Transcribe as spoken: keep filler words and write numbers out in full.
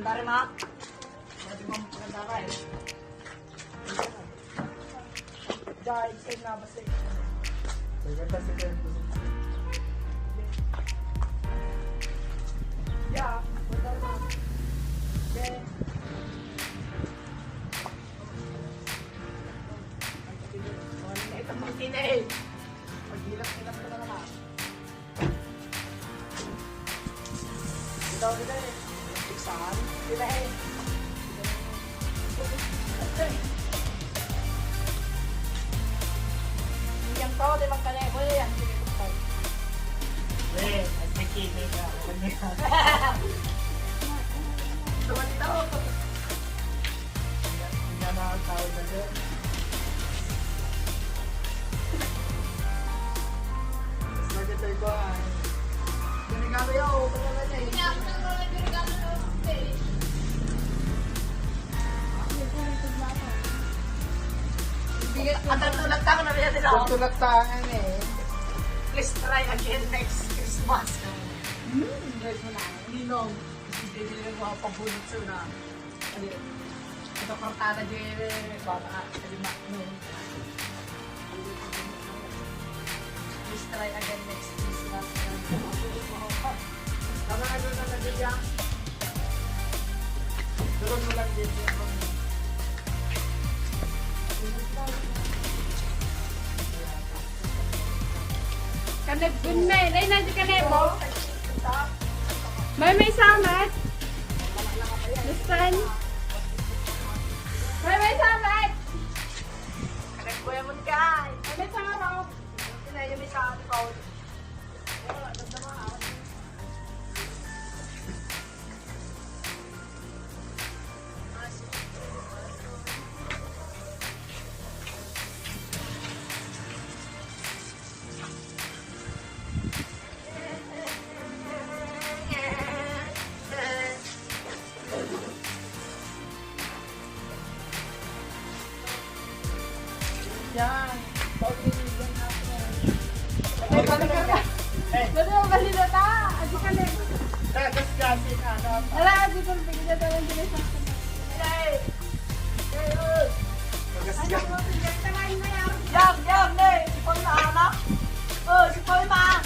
Pare, ma. Pwede mo magandara eh. Dahil sa nabasa eh. Maganda si Kuya Jose. Yeah, maganda. Yeah. Ito, pangkina eh. Paghilak-hilak ko na naman. Ito, ito eh. Iksan. Ito eh. Yang tao, di magkalayo. Wala yan. Eh, at may kidney ka. Tuwan ito. Ang gana ang tao na din. Mas maganda ito, ah. Regalo yun, oh, wala na niya, eh. Ang tulad ka na rin nila. Ang tulad ka nga, eh. Please try again next Christmas. Hmm, guys mo na. Ninong, hindi nila mga pabunot sa una. Ano yun? Ito, kartada di bata, di ma-, no. Please try again next Christmas. Tama na doon na nabigyan. Tulog mo lang din. Kanag gunmay, ay, na di ka nebo. May may samat. Listan. May may samat. Kanag kuya mo, guys. May may samat ako. Sila yung may samat ako. Yan. Pag-ibig na ako. Ay, balik ka na. Ay. Balik mo, balik na ta. Adi ka na. Ay, gas-gasin, ano, pa. Ala, adi ko, bigyan na tayo ng bilis ng Ay. Ay, ay. Gas-gas. Ano mo, bigyan ka na, Inay, ah. Yam, yam, ne. Sipon na, anak. Oh, sipon na.